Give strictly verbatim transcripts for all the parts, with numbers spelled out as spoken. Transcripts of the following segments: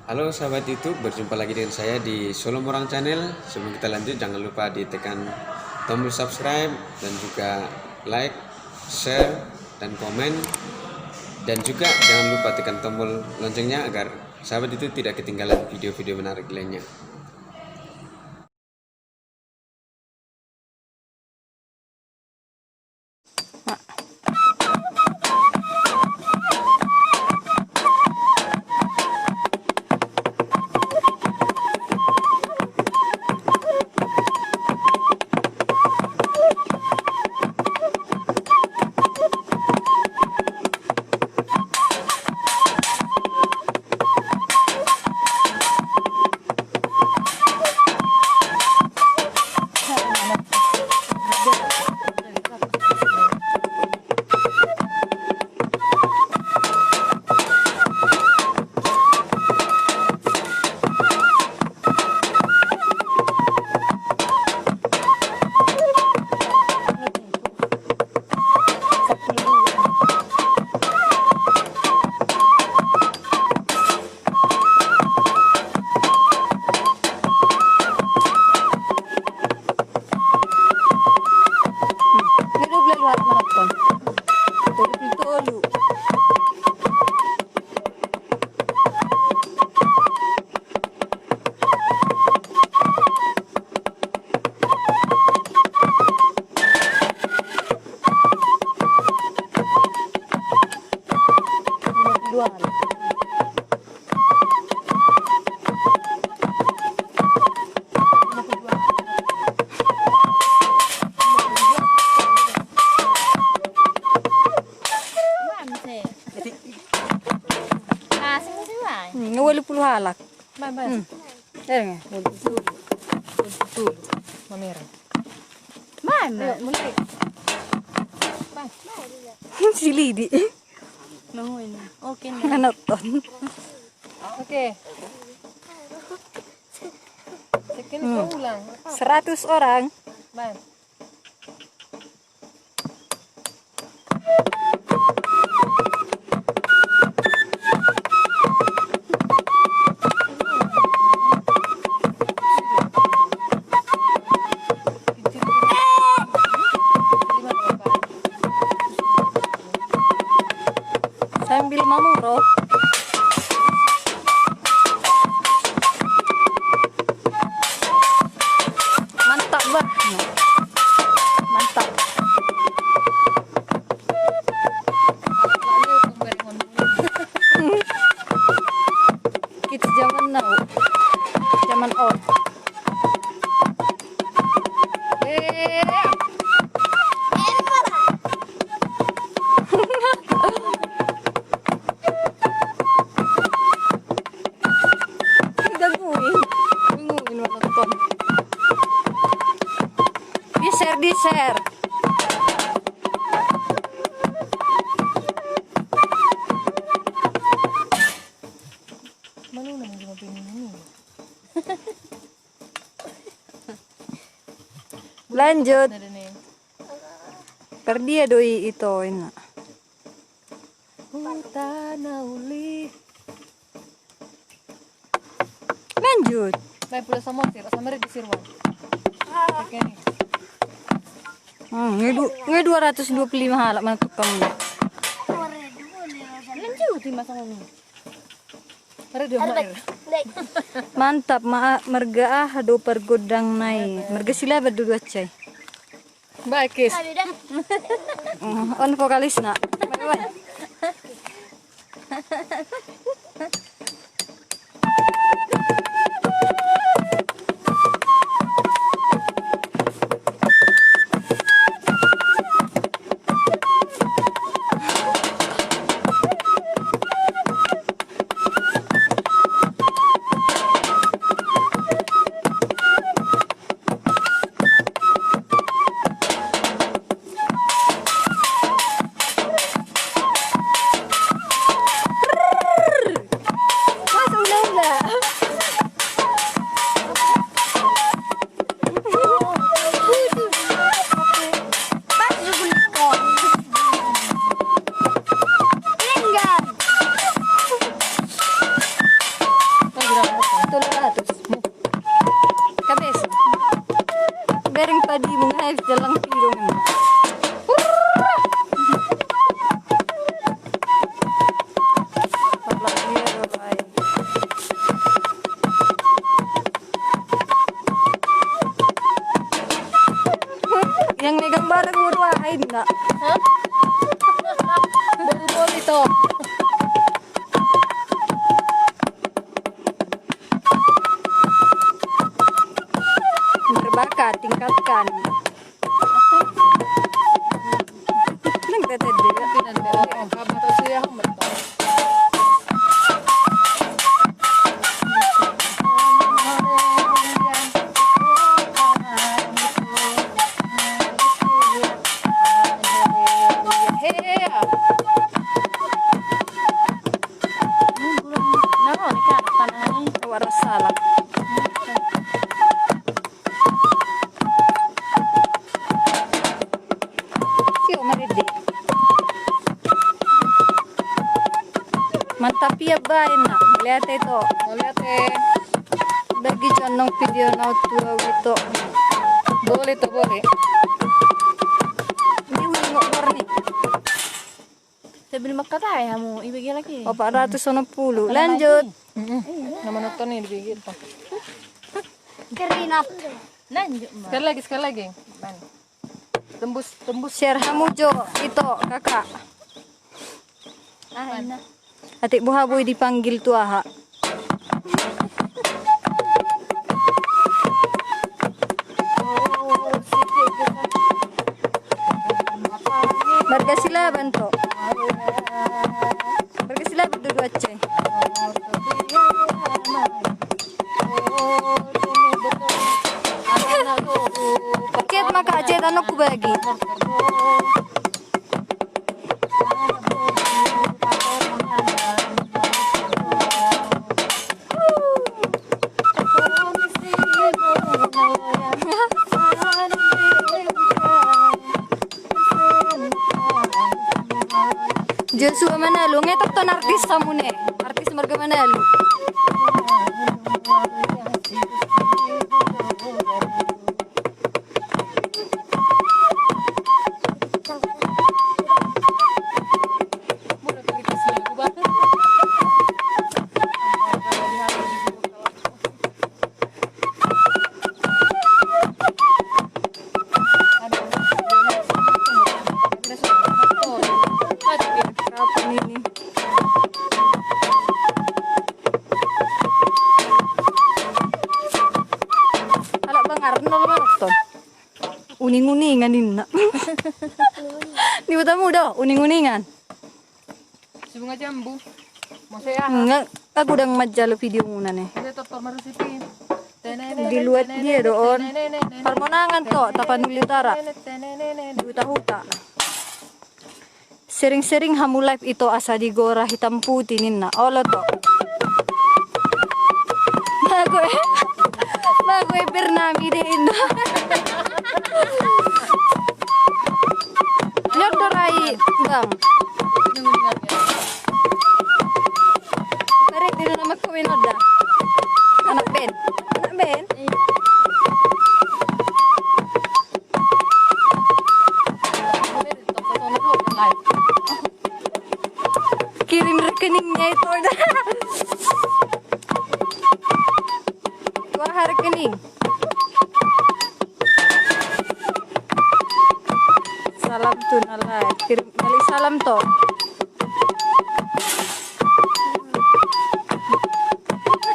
Halo sahabat YouTube, berjumpa lagi dengan saya di Solo Morang Channel. Sebelum kita lanjut, jangan lupa ditekan tombol subscribe dan juga like, share, dan komen. Dan juga jangan lupa tekan tombol loncengnya agar sahabat itu tidak ketinggalan video-video menarik lainnya. Ini dua belas luar maraton. Tolu puluh tolu. Hmm, walu pulu halak. Bang, bang. Hmm. Eh, nge. Walu pulu tolu. Walu pulu tolu. Mamera. Bang, bang. Ayo, mulai. Bang. Si Lidi. Nungguin. Oke, nda. Nonton. Oke. Sekian. Hmm. Ulang. Seratus orang. Bang. Sambil mamuro. Mantap, bah. Mantap. Kids zaman now. Zaman old. Gangguin. Gangguin menonton. Di-share, di-share. Lanjut. Pardia do i ito ina. Huta na uli. Lanjut. Baik, Pulau Samosir, Samosir di Sirwan. Oke nih. Hmm, ini du-, ini dua ratus dua puluh lima halak mana tukang. Lanjut di masa ini. Mantap, ma-, marga aha do pargondang nai. Marga Silaban do dua cai. Baik, Kis. Mm, on vokalisna. Jalang pidong. Pala dia ro ai. Yang megang barang bodo ain na. Hah? Baru boli to. Berbakat, tingkatkan. Nang tete dia. Waras salah. Sio maridi. Mantap ia baen na. Mauliate to. Mauliate. Bagi jo annon video na tu au ito. Boleh to, boleh. Ini uling ngok warni. Saya beli makatai hamu, ibege lagi. Opat ratus onom puluh. Lanjut. Nama nonton ini dibege to. Keringat. Lanjut, Ma. Sekali lagi, sekali lagi. Tembus, tembus. Share hamu jo ito, kakak. Ah, enak. Atik boha boi dipanggil tu aha. Marga Silaban to. Marga Silaban do dua C. Cet maka, cet annon hubagi. Joshua Manalu, ngetok ton artis samune, artis marga Manalu. Halak Bangar, nol marokton. Uning-uningan ninna. Diboto hamu do, uning-uningan. Si bunga jambu. Mose aha? Nga, aku dang manjalo video muna ne. Dia tottor marusiti. Di luat dia do on. Parmonangan to, Tapanuli Utara. Di huta-huta. Sering-sering hamu live ito asa digora hitam putih ninna. Olo to. Mago e. Mago e Bernami de inna. Nyondo rai bang. Pare dina nama komen oda. Anak ben. Anak ben. Kirim rekeningnya itu. Tua rekening. Salam tu na live. Kirim balik salam to.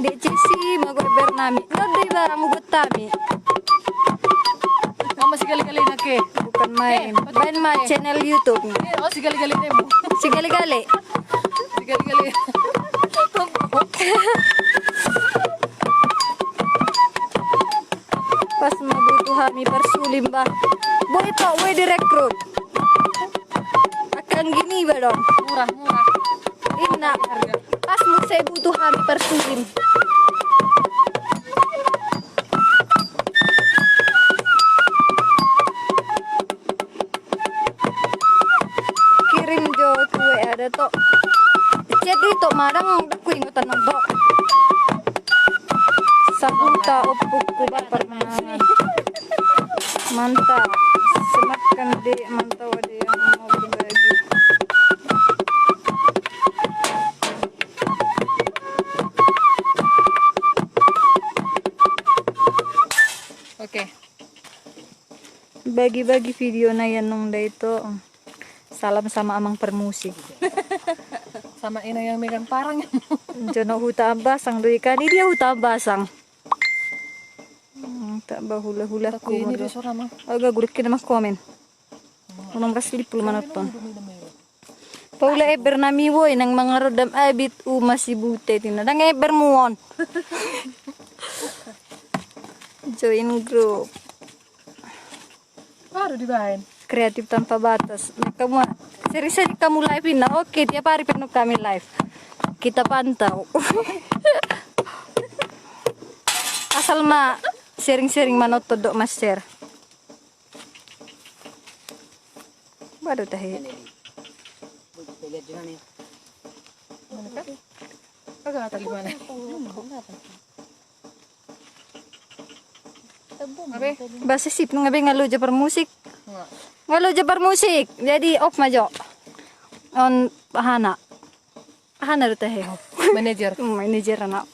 Dek Jesi, mago e Bernami. Nol do iba, mugot hami. Ama si gale-gale na ke. Bukan main. Eh, baen ma channel YouTube. Eh, oh, si gale-gale na mu. Si gale-gale. Si gale-gale. Pas ma butuh hami parsulim bah. Boi to, boi direkrut. Akan gini ba dong. Murah, murah. Inna. Pas muse butuh hami parsulim. Kirim jo tu W A da to. Chat i to madang, dang huingot annon to. Sahuta ompungku ba parmangan. Mantap. Sematkan, Dek. Mantap, ada yang mau berbagi. Oke. Bagi-bagi video na i annon da ito. Salam sama Amang Permusik. Sama Ina yang megang parang. Jono Huta Ambasang do i kan, i dia Huta Ambasang. Hmm, tak bahula-hula. Aku ini dia seorang, Mang. Agak gurek kena mak komen. Unang ras lipul manonton. Paula eber nami woi, nang mangarondam abit uma si bute tina. Ndang eber muon. Join grup. Baru dibaen. Kreatif tanpa batas. Kamu sering-sering kamu live, Ina. Oke, tiap hari penuh kami live. Kita pantau. Asal ma sering-sering manonton dohot ma-share. Baru tahe. Mana kah? Kagak tahu di mana. Abe? Bahasa sip nunga be ngalo Japar Musik. Nggak. Ngalo Japar Musik. Jadi off ma jo. On hana. Hana do tahe ho. Manager. Hmm, manager anak.